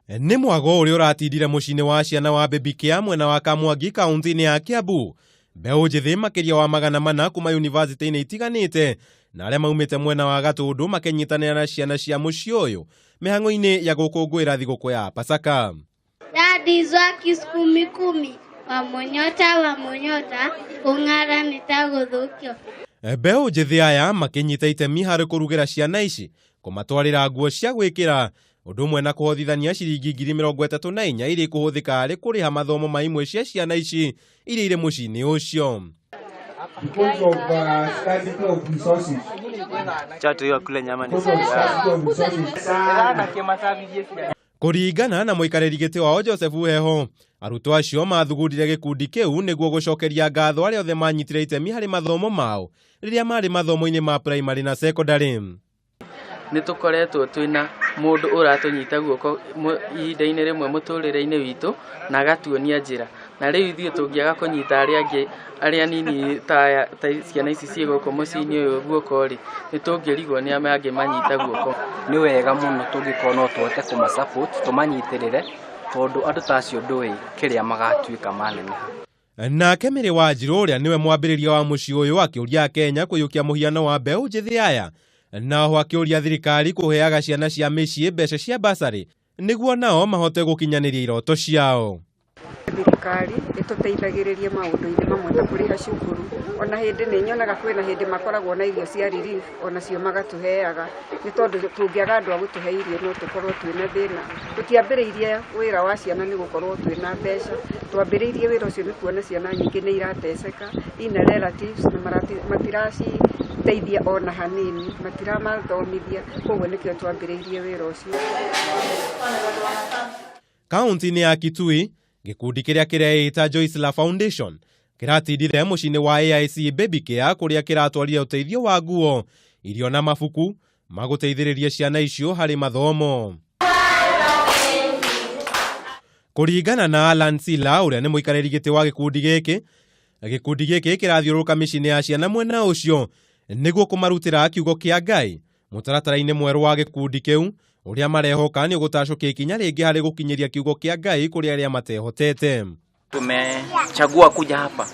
Nĩ mwago ũrĩa ũratindire mũciĩ-inĩ wa ciana wa Baby Care mwena wa Kamwangi kaunti-inĩ ya Kiambu. Mbeũ njĩthĩ makĩria wa 400 kuma yunivasĩtĩ-inĩ itiganĩte na arĩa maumĩte mwena wa Gatũndũ makĩnyitanĩra na ciana cia mũciĩ ũyũ mĩhang'o-inĩ ya gũkũngũĩra thigũkũ ya Pasaka. Daddy's work is kumi kumi Wamunyota wamunyota kũng'ara nĩ ta gũthũkio. Mbeũ njĩthĩ aya makĩnyita itemi harĩ kũrugĩra ciana ici, kũmatwarĩra nguo cia gwĩkĩra, ũndũ ũmwe na kũhothithania ciringi 34,000 iria ikũhũthĩka harĩ kũrĩha mathomo ma imwe cia ciana ici iria irĩ mũciĩ-inĩ ũcio. Because of scarcity of resources. Because of scarcity of resources. Kũringana na mũikarĩri gĩtĩ wao Joseph Heho, arutwo acio mathugundire gĩkundi kĩu nĩguo gũcokeria ngatho arĩa othe manyitire itemi harĩ mathomo mao rĩrĩa marĩ mathomo-inĩ ma primary na secondary. Nĩ tũkoretwo twĩna mũndũ ũratũnyita guoko ihinda-inĩ rĩmwe mũtũrĩre-inĩ witũ na agatuonia njĩra, na rĩu ithuĩ tũngĩaga kũnyita arĩa angĩ arĩa nini ta ciana ici ciĩ gũkũ mũciĩ-inĩ ũyũ guoko rĩ, nĩ tũngĩrigwo nĩ arĩa angĩ manyita guoko. Nĩ wega mũno tũngĩkorwo no tũhote kũma support tũmanyitĩrĩre, tondũ andũ ta acio ndũĩ kĩrĩa magatuĩka maneneha. Nake Mary Wanjirũ ũrĩa nĩwe mwambĩrĩria wa mũciĩ ũyũ akĩũria Akenya kũiyũkia mũhiano wa mbeũ njĩthĩ aya, naho akĩũria thirikari kũheaga ciana cia mĩciĩ mbeca cia basarĩ nĩguo nao mahote gũkinyanĩria iroto ciao. Thirikari ĩtũteithagĩrĩrie maũndũ-inĩ mamwe ta kũrĩha cukuru, ona hĩndĩ nĩ nyonaga kwĩna hĩndĩ makoragwo na irio cia relief, onacio magatũheaga, nĩ tondũ tũngĩaga andũ a gũtũhe irio no tũkorwo twĩna thĩna. Tũtiambĩrĩirie wĩra wa ciana nĩ gũkorwo twĩna mbeca, twambĩrĩirie wĩra ũcio nĩ kuona ciana nyingĩ nĩ irateceka, ina relatives na matiraciteithia ona hanini, matiramathomithia, koguo nĩkĩo twambĩrĩirie wĩra ũcio. Kaunti-inĩ ya Kitui, gĩkundi kĩrĩa kĩreĩta Joyce Foundation kĩratindire mũciĩ-inĩ wa AIC Baby Care kũrĩa kĩratwarire ũteithio wa nguo, irio na mabuku magũteithĩrĩria ciana icio harĩ mathomo. Kũringana na Alan Sila ũrĩa nĩ mũikarĩri gĩtĩ wa gĩkundi gĩkĩ, gĩkundi gĩkĩ kĩrathiũrũrũka mĩciĩ-inĩ ya ciana mwena ũcio nĩguo kũmarutĩra kiugo kĩa Ngai mũtaratara-inĩ mwerũ wa gĩkundi kĩu ũrĩa marehoka nĩ ũgũtacũkia ikinya rĩngĩ harĩ gũkinyĩria kiugo kĩa Ngai kũrĩ arĩa matehotete. Tumechagua kuja hapa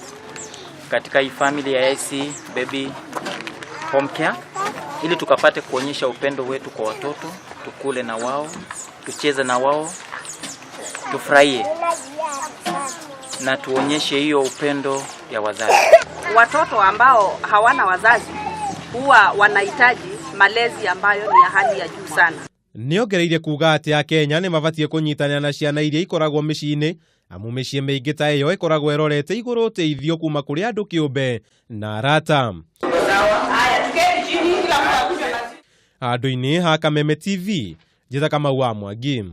katika hii family ya AIC Baby Home Care ili tukapate kuonyesha upendo wetu kwa watoto, tukule na wao, tucheze na wao, tufurahie na tuonyeshe hiyo upendo ya wazazi. Watoto ambao hawana wazazi huwa wanahitaji malezi ambayo ni ya hali ya juu sana. Nĩongereire kuga atĩ Akenya nĩ mabatiĩ kũnyitanĩra na ciana iria ikoragwo mĩciĩ-inĩ, amu mĩciĩ mĩingĩ ta ĩyo ĩkoragwo ĩrorete igũrũ ũteithio kuma kũrĩ andũ kĩũmbe na arata. Handũ-inĩ ha Kameme TV, njĩta Kamau wa Mwangi.